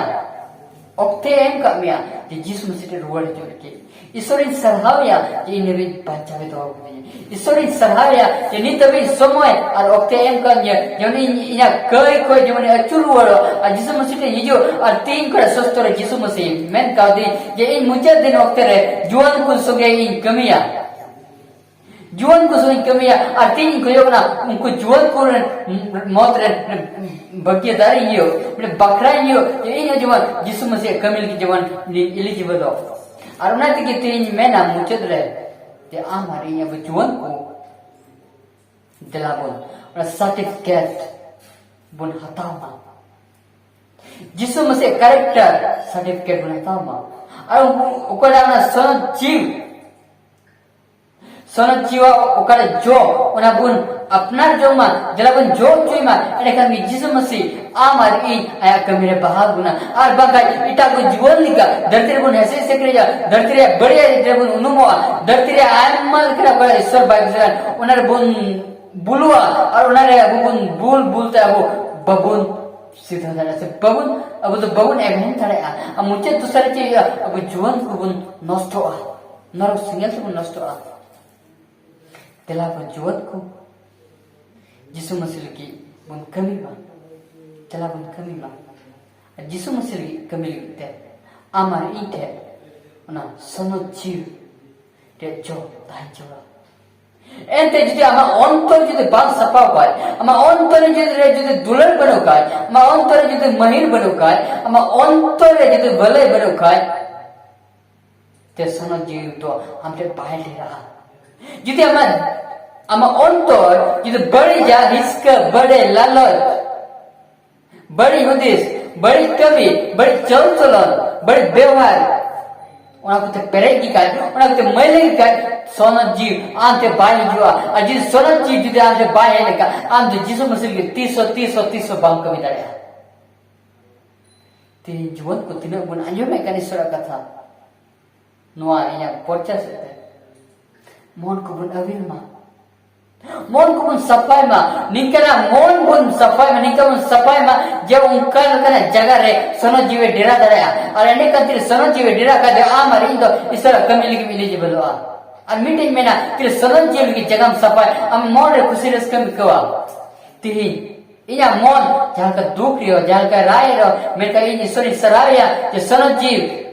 ᱚᱠᱛᱮ ᱮᱢ ᱟᱠᱟᱫ ᱢᱮᱭᱟ ᱡᱮ ᱡᱤᱥᱩ ᱢᱟᱥᱤ ᱴᱷᱮᱱ ᱨᱩᱣᱟᱹᱲ ᱦᱤᱡᱩᱜ ᱞᱟᱹᱜᱤᱫ᱾ ᱤᱥᱚᱨᱤᱧ ᱥᱟᱨᱦᱟᱣᱮᱭᱟ ᱡᱮ ᱤᱧ ᱫᱷᱟᱹᱵᱤᱡ ᱵᱟᱧᱪᱟᱣ ᱮ ᱫᱚᱦᱚ ᱠᱟᱫᱤᱧᱟ᱾ ᱤᱥᱚᱨᱤᱧ ᱥᱟᱨᱦᱟᱣᱮᱭᱟ ᱡᱮ ᱱᱤᱛ ᱫᱷᱟᱹᱵᱤᱡ ᱥᱚᱢᱚᱭ ᱟᱨ ᱚᱠᱛᱮ ᱮᱢ ᱠᱟᱣᱫᱤᱧᱟ, ᱡᱮᱢᱚᱱ ᱤᱧ ᱤᱧᱟᱹᱜ ᱠᱟᱹᱭ ᱠᱷᱚᱱ ᱡᱮᱢᱚᱱ ᱟᱹᱪᱩᱨ ᱨᱩᱣᱟᱹᱲᱚᱜ ᱟᱨ ᱡᱤᱥᱩ ᱢᱟᱥᱤ ᱴᱷᱮᱱ ᱦᱤᱡᱩᱜ ᱟᱨ ᱛᱤᱦᱤᱧ ᱠᱷᱚᱱ ᱥᱚᱥᱛᱚ ᱨᱮ ᱡᱤᱥᱩ ᱢᱟᱥᱤ ᱢᱮᱱ ᱠᱟᱣᱫᱤᱧ ᱡᱮ ᱤᱧ ᱢᱩᱪᱟᱹᱫ ᱫᱤᱱ ᱚᱠᱛᱮ ᱨᱮ ᱡᱩᱣᱟᱹᱱ ᱠᱚ ᱥᱚᱸᱜᱮ ᱤᱧ ᱠᱟᱹᱢᱤᱭᱟ᱾ ᱡᱩᱣᱟᱹᱱ ᱠᱚ ᱥᱚᱸᱜᱮ ᱤᱧ ᱠᱟᱹᱢᱤᱭᱟ ᱟᱨ ᱛᱤᱦᱤᱧ ᱤᱧ ᱠᱷᱚᱡᱚᱜ ᱠᱟᱱᱟ ᱩᱱᱠᱩ ᱡᱩᱣᱟᱹᱱ ᱠᱚ ᱨᱮᱱ ᱢᱚᱫᱽ ᱨᱮ ᱵᱷᱟᱹᱜᱤᱭᱟᱹ ᱫᱟᱨᱮ ᱤᱧ ᱦᱩᱭᱩᱜ, ᱢᱟᱱᱮ ᱵᱟᱠᱷᱨᱟ ᱤᱧ ᱦᱩᱭᱩᱜ, ᱡᱮ ᱤᱧ ᱦᱚᱸ ᱡᱮᱢᱚᱱ ᱡᱤᱥᱩ ᱢᱟᱥᱤᱭᱟᱜ ᱠᱟᱹᱢᱤ ᱞᱟᱹᱜᱤᱫ ᱡᱮᱢᱚᱱ ᱤᱧ eligible ᱫᱚ᱾ ᱟᱨ ᱚᱱᱟ ᱛᱮᱜᱮ ᱛᱮᱦᱮᱧ ᱢᱮᱱᱟ ᱢᱩᱪᱟᱹᱫ ᱨᱮ ᱡᱮ ᱟᱢ ᱟᱨ ᱤᱧ ᱟᱵᱚ ᱡᱩᱣᱟᱹᱱ ᱠᱚ ᱫᱮᱞᱟ ᱵᱚᱱ ᱚᱱᱟ certificate ᱵᱚᱱ ᱦᱟᱛᱟᱣ ᱢᱟ᱾ ᱡᱤᱥᱩ ᱢᱟᱥᱤᱭᱟᱜ character certificate ᱵᱚᱱ ᱦᱟᱛᱟᱣ ᱢᱟ᱾ ᱟᱨ ᱩᱱᱠᱩ ᱚᱠᱚᱭ ᱚᱱᱟ ᱥᱚᱱᱚᱛ ᱡᱤᱣᱤ ᱥᱚᱱᱚᱛ ᱡᱤᱣᱤ ᱚᱠᱟᱨᱮ ᱡᱚ, ᱚᱱᱟ ᱵᱚᱱ ᱟᱯᱱᱟᱨ ᱡᱚᱝ ᱢᱟ, ᱫᱮᱞᱟ ᱵᱚᱱ ᱡᱚ ᱦᱚᱪᱚᱭ ᱢᱟ᱾ ᱮᱸᱰᱮᱠᱷᱟᱱ ᱜᱮ ᱡᱤᱥᱩ ᱢᱟᱹᱥᱤ ᱟᱢ ᱟᱨ ᱤᱧ ᱟᱭᱟᱜ ᱠᱟᱹᱢᱤ ᱨᱮ ᱵᱟᱦᱟ ᱵᱚᱱᱟ᱾ ᱟᱨ ᱵᱟᱝᱠᱷᱟᱱ ᱮᱴᱟᱜ ᱠᱚ ᱡᱩᱣᱟᱹᱱ ᱞᱮᱠᱟ ᱫᱷᱟᱹᱨᱛᱤ ᱨᱮᱵᱚᱱ ᱦᱮᱸᱥᱮᱡ ᱥᱮᱠᱨᱮᱡᱟ, ᱫᱷᱟᱹᱨᱛᱤ ᱨᱮᱭᱟᱜ ᱵᱟᱹᱲᱤᱡ ᱨᱮᱵᱚᱱ ᱩᱱᱩᱢᱚᱜᱼᱟ, ᱫᱷᱟᱹᱨᱛᱤ ᱨᱮᱭᱟᱜ ᱟᱭᱢᱟ ᱞᱮᱠᱟᱱᱟᱜ ᱚᱠᱟ ᱤᱥᱥᱚᱨ ᱵᱟᱭ ᱠᱩᱥᱤᱭᱟᱜᱼᱟ, ᱚᱱᱟ ᱨᱮᱵᱚᱱ ᱵᱩᱞᱩᱜᱼᱟ᱾ ᱟᱨ ᱚᱱᱟ ᱨᱮ ᱟᱵᱚ ᱵᱚᱱ ᱵᱩᱞ ᱵᱩᱞ ᱛᱮ ᱟᱵᱚ ᱵᱟᱵᱚᱱ ᱥᱤᱫᱷᱟᱹ ᱫᱟᱲᱮᱭᱟᱜᱼᱟ, ᱥᱮ ᱵᱟᱵᱚᱱ, ᱟᱵᱚ ᱫᱚ ᱵᱟᱵᱚᱱ ᱮᱵᱷᱮᱱ ᱫᱟᱲᱮᱭᱟᱜᱼᱟ᱾ ᱟᱨ ᱢᱩᱪᱟᱹᱫ ᱫᱚᱥᱟᱨ ᱨᱮ ᱪᱮᱫ ᱦᱩᱭᱩᱜᱼᱟ? ᱟᱵᱚ ᱡᱩᱣᱟᱹᱱ ᱠᱚᱵᱚᱱ ᱱᱚᱥᱴᱚᱜᱼᱟ, ᱱᱚᱨᱚᱠ ᱥᱮᱸᱜᱮᱞ ᱛᱮᱵᱚᱱ ᱱᱚᱥᱴᱚᱜᱼᱟ᱾ ᱫᱮᱞᱟ ᱵᱚᱱ ᱡᱩᱣᱟᱹᱱ ᱠᱚ, ᱡᱤᱥᱩ ᱢᱟᱹᱥᱤ ᱞᱟᱹᱜᱤᱫ ᱵᱚᱱ ᱠᱟᱹᱢᱤ ᱢᱟ᱾ ᱫᱮᱞᱟ ᱵᱚᱱ ᱠᱟᱹᱢᱤ ᱢᱟ᱾ ᱟᱨ ᱡᱤᱥᱩ ᱢᱟᱹᱥᱤ ᱞᱟᱹᱜᱤᱫ ᱠᱟᱹᱢᱤ ᱞᱟᱹᱜᱤᱫ ᱛᱮ ᱟᱢ ᱟᱨ ᱤᱧ ᱴᱷᱮᱱ ᱚᱱᱟ ᱥᱚᱱᱚᱛ ᱡᱤᱣᱤ ᱨᱮ ᱡᱚ ᱛᱟᱦᱮᱸ ᱡᱟᱹᱨᱩᱲᱟ᱾ ᱮᱱᱛᱮ ᱡᱩᱫᱤ ᱟᱢᱟᱜ ᱚᱱᱛᱚᱨ ᱡᱩᱫᱤ ᱵᱟᱝ ᱥᱟᱯᱷᱟ ᱠᱷᱟᱡ, ᱟᱢᱟᱜ ᱚᱱᱛᱚᱨ ᱨᱮ ᱡᱩᱫᱤ, ᱨᱮ ᱡᱩᱫᱤ ᱫᱩᱞᱟᱹᱲ ᱵᱟᱹᱱᱩᱜ ᱠᱷᱟᱡ, ᱟᱢᱟᱜ ᱚᱱᱛᱚᱨ ᱨᱮ ᱡᱩᱫᱤ ᱢᱟᱹᱦᱤᱨ ᱵᱟᱹᱱᱩᱜ ᱠᱷᱟᱡ, ᱟᱢᱟᱜ ᱚᱱᱛᱚᱨ ᱨᱮ ᱡᱩᱫᱤ ᱵᱷᱟᱹᱞᱟᱹᱭ ᱵᱟᱹᱱᱩᱜ ᱠᱷᱟᱡ, ᱛᱮ ᱥᱚᱱᱚᱛ ᱡᱤᱣᱤ ᱫᱚ ᱟᱢ ᱴᱷᱮᱱ ᱵᱟᱭ ᱰᱷᱮᱨᱟᱜᱼᱟ᱾ ᱡᱩᱫᱤ ᱟᱢᱟᱜ, ᱟᱢᱟᱜ ᱚᱱᱛᱚᱨ ᱡᱩᱫᱤ ᱵᱟᱹᱲᱤᱡᱟ, ᱦᱤᱥᱠᱟᱹ, ᱵᱟᱹᱲᱤᱡ ᱞᱟᱞᱚᱪ, ᱵᱟᱹᱲᱤᱡ ᱦᱩᱫᱤᱥ, ᱵᱟᱹᱲᱤᱡ ᱠᱟᱹᱢᱤ, ᱵᱟᱹᱲᱤᱡ ᱪᱚᱞ ᱪᱚᱞᱚᱱ, ᱵᱟᱹᱲᱤᱡ ᱵᱮᱣᱦᱟᱨ, ᱚᱱᱟ ᱠᱚᱛᱮ ᱯᱮᱨᱮᱡ ᱜᱮ ᱠᱷᱟᱡ, ᱚᱱᱟ ᱠᱚᱛᱮ ᱢᱟᱹᱭᱞᱟᱹ ᱜᱮ ᱠᱷᱟᱡ, ᱥᱚᱱᱚᱛ ᱡᱤᱣᱤ ᱟᱢᱛᱮ ᱵᱟᱭ ᱦᱤᱡᱩᱜᱼᱟ᱾ ᱟᱨ ᱡᱩᱫᱤ ᱥᱚᱱᱚᱛ ᱡᱤᱣᱤ ᱡᱩᱫᱤ ᱟᱢᱛᱮ ᱵᱟᱭ ᱦᱮᱡ ᱞᱮᱱᱠᱷᱟᱱ, ᱟᱢ ᱫᱚ ᱡᱤᱥᱩ ᱢᱟᱹᱥᱤ ᱞᱟᱹᱜᱤᱫ ᱛᱤᱥ ᱦᱚᱸ, ᱛᱤᱥ ᱦᱚᱸ, ᱛᱤᱥ ᱦᱚᱸ ᱵᱟᱢ ᱠᱟᱹᱢᱤ ᱫᱟᱲᱮᱭᱟᱜᱼᱟ᱾ ᱛᱮᱦᱮᱧ ᱡᱩᱣᱟᱹᱱ ᱠᱚ ᱛᱤᱱᱟᱹᱜ ᱵᱚᱱ ᱟᱸᱡᱚᱢᱮᱫ ᱠᱟᱱ ᱤᱥᱚᱨᱟᱜ ᱠᱟᱛᱷᱟ, ᱱᱚᱣᱟ ᱤᱧᱟᱹᱜ ᱯᱚᱨᱪᱟ ᱥᱮᱫ ᱛᱮ ᱢᱚᱱ ᱠᱚᱵᱚᱱ ᱟᱹᱣᱤᱞ ᱢᱟ᱾ ᱢᱚᱱ ᱠᱚᱵᱚᱱ ᱥᱟᱯᱷᱟᱭ ᱢᱟ, ᱱᱤᱝᱠᱟᱱᱟᱜ ᱢᱚᱱ ᱵᱚᱱ ᱥᱟᱯᱷᱟᱭ ᱢᱟ, ᱱᱤᱝᱠᱟ ᱵᱚᱱ ᱥᱟᱯᱷᱟᱭ ᱢᱟ ᱡᱮ ᱚᱱᱠᱟ ᱞᱮᱠᱟᱱᱟᱜ ᱡᱟᱭᱜᱟ ᱨᱮ ᱥᱚᱱᱚᱛ ᱡᱤᱣᱤ ᱰᱮᱨᱟ ᱫᱟᱲᱮᱭᱟᱜᱼᱟ᱾ ᱟᱨ ᱮᱸᱰᱮᱠᱷᱟᱱ ᱛᱤᱨᱮ ᱥᱚᱱᱚᱛ ᱡᱤᱣᱤ ᱰᱮᱨᱟ ᱠᱷᱟᱡ ᱫᱚ ᱟᱢ ᱟᱨ ᱤᱧ ᱫᱚ ᱤᱥᱚᱨᱟᱜ ᱠᱟᱹᱢᱤ ᱞᱟᱹᱜᱤᱫ ᱮᱞᱤᱡᱤᱵᱚᱞᱚᱜᱼᱟ᱾ ᱟᱨ ᱢᱤᱫᱴᱮᱱ ᱢᱮᱱᱟ, ᱛᱤᱨᱮ ᱥᱚᱱᱚᱛ ᱡᱤᱣᱤ ᱞᱟᱹᱜᱤᱫ ᱡᱟᱭᱜᱟᱢ ᱥᱟᱯᱷᱟᱭ, ᱟᱢ ᱢᱚᱱ ᱨᱮ ᱠᱩᱥᱤ ᱨᱟᱹᱥᱠᱟᱹᱢ ᱟᱹᱭᱠᱟᱹᱣᱟ᱾ ᱛᱤᱦᱤᱧ ᱤᱧᱟᱹᱜ ᱢᱚᱱ ᱡᱟᱦᱟᱸ ᱞᱮᱠᱟ ᱫᱩᱠ ᱨᱮᱦᱚᱸ, ᱡᱟᱦᱟᱸ ᱞᱮᱠᱟ ᱨᱟᱭ ᱨᱮᱦᱚᱸ, ᱢᱮᱱᱠᱷᱟᱱ ᱤᱧ ᱤᱥᱚᱨᱤᱧ ᱥᱟᱨᱦᱟᱣᱮᱭᱟ ᱡᱮ ᱥᱚᱱᱚᱛ ᱡᱤᱣᱤ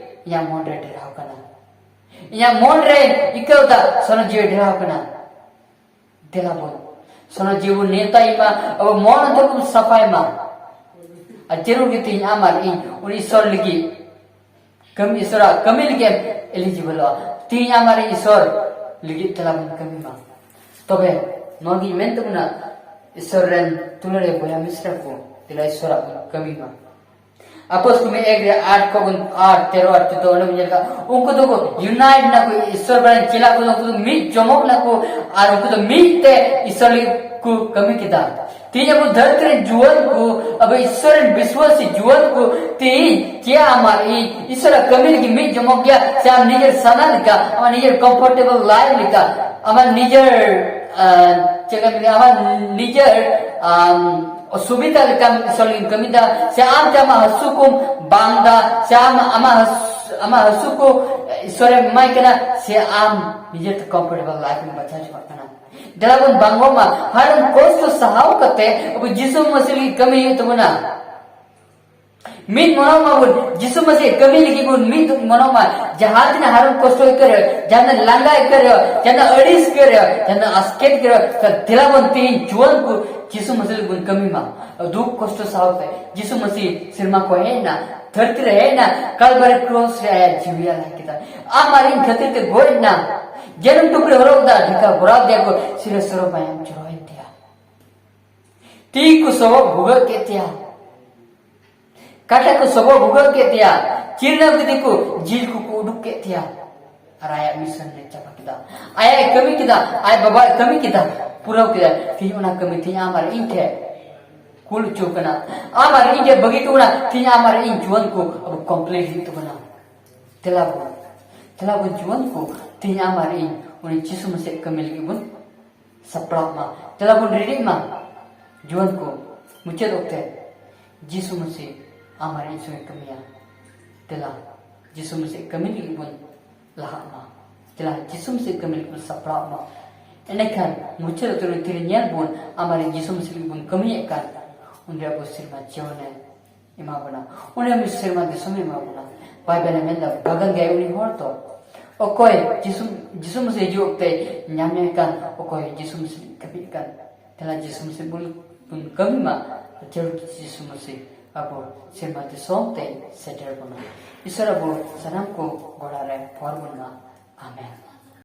ᱤᱧᱟᱹᱜ ᱢᱚᱱ ᱨᱮ ᱰᱮᱨᱟᱣ ᱠᱟᱱᱟ᱾ ᱤᱧᱟᱹᱜ ᱢᱚᱱ ᱨᱮ ᱟᱹᱭᱠᱟᱹᱣ ᱮᱫᱟ ᱥᱚᱱᱚᱛ ᱡᱤᱣᱤ ᱰᱮᱨᱟᱣ ᱠᱟᱱᱟ᱾ ᱫᱮᱞᱟ ᱵᱚᱱ ᱥᱚᱱᱚᱛ ᱡᱤᱣᱤ ᱵᱚᱱ ᱱᱮᱣᱛᱟᱭ ᱢᱟ, ᱟᱵᱚ ᱢᱚᱱ ᱚᱱᱛᱚᱨ ᱵᱚᱱ ᱥᱟᱯᱷᱟᱭ ᱢᱟ᱾ ᱟᱨ ᱡᱟᱹᱨᱩᱲ ᱜᱮ ᱛᱤᱦᱤᱧ ᱟᱢ ᱟᱨ ᱤᱧ ᱩᱱᱤ ᱤᱥᱚᱨ ᱞᱟᱹᱜᱤᱫ ᱠᱟᱹᱢᱤ, ᱤᱥᱚᱨᱟᱜ ᱠᱟᱹᱢᱤ ᱞᱟᱹᱜᱤᱫ ᱮᱢ ᱮᱞᱤᱡᱤᱵᱚᱞᱚᱜᱼᱟ᱾ ᱛᱤᱦᱤᱧ ᱟᱢ ᱟᱨ ᱤᱧ ᱤᱥᱚᱨ ᱞᱟᱹᱜᱤᱫ ᱛᱮᱞᱟ ᱵᱚᱱ ᱠᱟᱹᱢᱤ ᱢᱟ᱾ ᱛᱚᱵᱮ ᱱᱚᱣᱟ ᱜᱤᱧ ᱢᱮᱱ ᱛᱟᱵᱚᱱᱟ, ᱤᱥᱚᱨ ᱨᱮᱱ ᱫᱩᱞᱟᱹᱲᱤᱭᱟᱹ ᱵᱚᱭᱦᱟ ᱢᱤᱥᱨᱟ ᱠᱚ, ᱫᱮᱞᱟ ᱤᱥᱚᱨᱟᱜ ᱵᱚᱱ ᱠᱟᱹᱢᱤ ᱢᱟ᱾ ᱟᱯᱚᱥ ᱠᱚ ᱢᱤᱫ ᱮᱠ ᱨᱮ ᱟᱴ ᱠᱚ ᱵᱚᱱ, ᱟᱴ, ᱛᱮᱨᱚ ᱟᱨ ᱪᱳᱫᱽᱫᱳ, ᱚᱸᱰᱮ ᱵᱚᱱ ᱧᱮᱞ ᱠᱟᱜᱼᱟ, ᱩᱱᱠᱩ ᱫᱚᱠᱚ ᱤᱭᱩᱱᱟᱭᱤᱴ ᱱᱟᱠᱚ, ᱤᱥᱚᱨ ᱵᱟᱨᱮᱱ ᱪᱮᱞᱟ ᱠᱚ, ᱩᱱᱠᱩ ᱫᱚ ᱢᱤᱫ ᱡᱚᱢᱚᱜ ᱱᱟᱠᱚ, ᱟᱨ ᱩᱱᱠᱩ ᱫᱚ ᱢᱤᱫ ᱛᱮ ᱤᱥᱚᱨ ᱞᱟᱹᱜᱤᱫ ᱠᱚ ᱠᱟᱹᱢᱤ ᱠᱮᱫᱟ᱾ ᱛᱮᱦᱤᱧ ᱟᱵᱚ ᱫᱷᱟᱹᱨᱛᱤ ᱨᱮᱱ ᱡᱩᱣᱟᱹᱱ ᱠᱚ, ᱟᱵᱚ ᱤᱥᱚᱨ ᱨᱮᱱ ᱵᱤᱥᱣᱟᱥᱤ ᱡᱩᱣᱟᱹᱱ ᱠᱚ, ᱛᱮᱦᱤᱧ ᱪᱮᱫ ᱟᱢ ᱟᱨ ᱤᱧ ᱤᱥᱚᱨᱟᱜ ᱠᱟᱹᱢᱤ ᱞᱟᱹᱜᱤᱫ ᱢᱤᱫ ᱡᱚᱢᱚᱜ ᱜᱮᱭᱟ, ᱥᱮ ᱟᱢ ᱱᱤᱡᱮᱨ ᱥᱟᱱᱟ ᱞᱮᱠᱟ, ᱟᱢᱟᱜ ᱱᱤᱡᱮᱨ ᱠᱚᱢᱯᱷᱚᱨᱴᱮᱵᱚᱞ ᱞᱟᱭᱤᱯᱷ ᱞᱮᱠᱟ, ᱟᱢᱟᱜ ᱱᱤᱡᱮᱨ, ᱟᱸ, ᱪᱮᱫ ᱞᱮᱠᱟ ᱢᱮᱱᱟ, ᱟᱢᱟᱜ ᱱᱤᱡᱮᱨ, ᱟᱢ, ᱥᱩᱵᱤᱫᱷᱟ ᱞᱮᱠᱟᱢ ᱤᱥᱚᱨ ᱞᱟᱹᱜᱤᱫ ᱠᱟᱹᱢᱤ ᱫᱟ, ᱥᱮ ᱟᱢ ᱛᱮ ᱟᱢᱟᱜ ᱦᱟᱹᱥᱩ ᱠᱚᱢ ᱵᱟᱝ ᱫᱟ, ᱥᱮ ᱟᱢ ᱟᱢᱟᱜ ᱦᱟᱹᱥ-, ᱟᱢᱟᱜ ᱦᱟᱹᱥᱩ ᱠᱚ ᱤᱥᱚᱨᱮᱢ ᱮᱢᱟᱭ ᱠᱟᱱᱟ, ᱥᱮ ᱟᱢ ᱱᱤᱡᱮᱨ ᱛᱮ ᱠᱚᱢᱯᱷᱚᱨᱴᱮᱵᱚᱞ ᱞᱟᱭᱤᱯᱷ ᱮᱢ ᱵᱟᱪᱷᱟᱣ ᱡᱚᱝᱟᱜ ᱠᱟᱱᱟ᱾ ᱫᱮᱞᱟ ᱵᱚᱱ ᱵᱟᱝᱜᱚᱜ ᱢᱟ, ᱦᱟᱲᱟᱢ ᱠᱚᱥᱴᱚ ᱥᱟᱦᱟᱣ ᱠᱟᱛᱮ ᱟᱵᱚ ᱡᱤᱥᱩ ᱢᱟᱹᱥᱤ ᱞᱟᱹᱜᱤᱫ ᱠᱟᱹᱢᱤ ᱦᱩᱭᱩᱜ ᱛᱟᱵᱚᱱᱟ᱾ ᱢᱤᱫ ᱢᱚᱱᱚᱜ ᱢᱟᱵᱚᱱ, ᱡᱤᱥᱩ ᱢᱟᱹᱥᱤ ᱠᱟᱹᱢᱤ ᱞᱟᱹᱜᱤᱫ ᱵᱚᱱ ᱢᱤᱫ ᱢᱚᱱᱚᱜ ᱢᱟ᱾ ᱡᱟᱦᱟᱸ ᱛᱤᱱᱟᱹᱜ ᱦᱟᱲᱟᱢ ᱠᱚᱥᱴᱚ ᱟᱹᱭᱠᱟᱹᱣ ᱨᱮ, ᱡᱟᱦᱟᱸ ᱛᱤᱱᱟᱹᱜ ᱞᱟᱸᱜᱟ ᱟᱹᱭᱠᱟᱹᱣ ᱨᱮ, ᱡᱟᱦᱟᱸ ᱛᱤᱱᱟᱹᱜ ᱟᱹᱲᱤᱥ ᱟᱹᱭᱠᱟᱹᱣ ᱨᱮ, ᱡᱟᱦᱟᱸ ᱛᱤᱱᱟᱹᱜ ᱟᱥᱠᱮᱛ ᱟᱹᱭᱠᱟᱹᱣ ᱨᱮ, ᱛᱚ ᱫᱮᱞᱟ ᱵᱚᱱ ᱛᱮᱦᱮᱧ ᱡᱩᱣᱟᱹᱱ ᱠᱚ ᱡᱤᱥᱩ ᱢᱟᱹᱥᱤ ᱞᱟᱹᱜᱤᱫ ᱵᱚᱱ ᱠᱟᱹᱢᱤ ᱢᱟ᱾ ᱫᱩᱠ ᱠᱚᱥᱴᱚ ᱥᱟᱦᱟᱣ ᱛᱮ ᱡᱤᱥᱩ ᱢᱟᱹᱥᱤ ᱥᱮᱨᱢᱟ ᱠᱚ ᱦᱮᱡ ᱮᱱᱟ, ᱫᱷᱟᱹᱨᱛᱤ ᱨᱮ ᱦᱮᱡ ᱮᱱᱟ, ᱠᱟᱞᱵᱟᱨᱤ ᱠᱨᱚᱥ ᱨᱮ ᱟᱭᱟᱜ ᱡᱤᱣᱤ ᱟᱞᱟᱭ ᱠᱮᱫᱟ᱾ ᱟᱢ ᱟᱨ ᱤᱧ ᱠᱷᱟᱹᱛᱤᱨ ᱛᱮ ᱜᱚᱡ ᱮᱱᱟ, ᱡᱟᱹᱱᱩᱢ ᱴᱩᱯᱨᱤ ᱦᱚᱨᱚᱜ ᱮᱫᱟ, ᱰᱷᱟᱠᱟ ᱵᱷᱚᱨᱟᱣ ᱫᱮᱭᱟ ᱠᱚ, ᱥᱤᱨᱟᱹ ᱥᱚᱨᱚ ᱢᱟᱭᱟᱢ ᱡᱚᱨᱚᱭᱮᱱ ᱛᱟᱭᱟ᱾ ᱛᱤ ᱠᱚ ᱥᱚᱵᱚᱜ ᱵᱷᱩᱜᱟᱹᱜ ᱠᱮᱫ ᱛᱟᱭᱟ, ᱠᱟᱴᱟ ᱠᱚ ᱥᱚᱵᱚᱜ ᱵᱷᱩᱜᱟᱹᱜ ᱠᱮᱫ ᱛᱟᱭᱟ, ᱠᱤᱨᱤᱧ ᱟᱹᱜᱩ ᱠᱮᱫᱮ ᱠᱚ, ᱡᱤᱞ ᱠᱚᱠᱚ ᱩᱰᱩᱠ ᱠᱮᱫ ᱛᱟᱭᱟ᱾ ᱟᱨ ᱟᱭᱟᱜ ᱢᱤᱥᱚᱱ ᱮ ᱪᱟᱵᱟ ᱠᱮᱫᱟ᱾ ᱟᱭᱟᱜ ᱮ ᱠᱟᱹᱢᱤ ᱠᱮᱫᱟ, ᱟᱡ ᱵᱟᱵᱟᱭ ᱠᱟᱹᱢᱤ ᱠᱮᱫᱟ, ᱯᱩᱨᱟᱹᱣ ᱠᱮᱫᱟ᱾ ᱛᱮᱦᱮᱧ ᱚᱱᱟ ᱠᱟᱹᱢᱤ ᱛᱮᱦᱮᱧ ᱟᱢ ᱟᱨ ᱤᱧ ᱴᱷᱮᱱ ᱠᱩᱞ ᱦᱚᱪᱚ ᱠᱟᱱᱟ᱾ ᱟᱢ ᱟᱨ ᱤᱧ ᱴᱷᱮᱱ ᱵᱟᱹᱜᱤ ᱦᱚᱴᱚ ᱠᱟᱱᱟ᱾ ᱛᱮᱦᱮᱧ ᱟᱢ ᱟᱨ ᱤᱧ ᱡᱩᱣᱟᱹᱱ ᱠᱚ ᱟᱵᱚ ᱠᱚᱢᱯᱞᱮᱱ ᱦᱩᱭᱩᱜ ᱛᱟᱵᱚᱱᱟ᱾ ᱛᱮᱞᱟ ᱵᱚᱱ, ᱛᱮᱞᱟ ᱵᱚᱱ ᱡᱩᱣᱟᱹᱱ ᱠᱚ, ᱛᱮᱦᱮᱧ ᱟᱢ ᱟᱨ ᱤᱧ ᱩᱱᱤ ᱡᱤᱥᱩ ᱢᱟᱹᱥᱤᱭᱟᱜ ᱠᱟᱹᱢᱤ ᱞᱟᱹᱜᱤᱫ ᱵᱚᱱ ᱥᱟᱯᱲᱟᱜ ᱢᱟ᱾ ᱛᱮᱞᱟ ᱵᱚᱱ ᱨᱮᱰᱤᱜ ᱢᱟ᱾ ᱡᱩᱣᱟᱹᱱ ᱠᱚ, ᱢᱩᱪᱟᱹᱫ ᱚᱠᱛᱮ ᱡᱤᱥᱩ ᱢᱟᱹᱥᱤ ᱟᱢ ᱟᱨ ᱤᱧ ᱥᱚᱸᱜᱮ ᱠᱟᱹᱢᱤᱭᱟ᱾ ᱛᱮᱞᱟ ᱡᱤᱥᱩ ᱢᱟᱹᱥᱤ ᱠᱟᱹᱢᱤ ᱞᱟᱹᱜᱤᱫ ᱵᱚᱱ ᱞᱟᱦᱟᱜ ᱢᱟ᱾ ᱛᱮᱞᱟ ᱡᱤᱥᱩ ᱢᱟᱹᱥᱤ ᱠᱟᱹᱢᱤ ᱞᱟᱹᱜᱤᱫ ᱵᱚᱱ ᱥᱟᱯᱲᱟᱜ ᱢᱟ᱾ ᱮᱸᱰᱮᱠᱷᱟᱱ ᱢᱩᱪᱟᱹᱫ ᱚᱠᱛᱮ ᱨᱮ ᱛᱤᱨᱮ ᱧᱮᱞ ᱵᱚᱱ ᱟᱢ ᱟᱨ ᱤᱧ ᱡᱤᱥᱩ ᱢᱟᱹᱥᱤ ᱞᱟᱹᱜᱤᱫ ᱵᱚᱱ ᱠᱟᱹᱢᱤᱭᱮᱫ ᱠᱟᱱ, ᱩᱱᱨᱮ ᱟᱵᱚ ᱥᱮᱨᱢᱟ ᱡᱤᱭᱚᱱᱮ ᱮᱢᱟ ᱵᱚᱱᱟ᱾ ᱩᱱᱤ ᱟᱵᱚ ᱥᱮᱨᱢᱟ ᱫᱤᱥᱚᱢᱮ ᱮᱢᱟ ᱵᱚᱱᱟ᱾ ᱵᱟᱭᱵᱮᱞᱮ ᱢᱮᱱᱫᱟ, ᱵᱷᱟᱹᱜᱟᱹᱱ ᱜᱮᱭᱟᱭ ᱩᱱᱤ ᱦᱚᱲ ᱫᱚ, ᱚᱠᱚᱭ ᱡᱤᱥᱩ, ᱡᱤᱥᱩ ᱢᱟᱹᱥᱤ ᱦᱤᱡᱩᱜ ᱚᱠᱛᱮ ᱧᱟᱢᱮ ᱠᱟᱱ, ᱚᱠᱚᱭ ᱡᱤᱥᱩ ᱢᱟᱹᱥᱤ ᱠᱟᱹᱢᱤᱭᱮᱫ ᱠᱟᱱ᱾ ᱛᱮᱞᱟ ᱡᱤᱥᱩ ᱢᱟᱹᱥᱤ ᱵᱚᱱ, ᱵᱚᱱ ᱠᱟᱹᱢᱤ ᱢᱟ, ᱡᱟᱹᱨᱩᱲ ᱡᱤᱥᱩ ᱢᱟᱹᱥᱤ ᱟᱵᱚ ᱥᱮᱨᱢᱟ ᱫᱤᱥᱚᱢ ᱛᱮ ᱥᱮᱴᱮᱨ ᱵᱚᱱᱟ᱾ ᱤᱥᱚᱨ ᱟᱵᱚ ᱥᱟᱱᱟᱢ ᱠᱚ ᱜᱚᱲᱟ ᱨᱮ ᱦᱚᱨ ᱵᱚᱱ ᱢᱟ᱾ ᱟᱢᱮᱱ᱾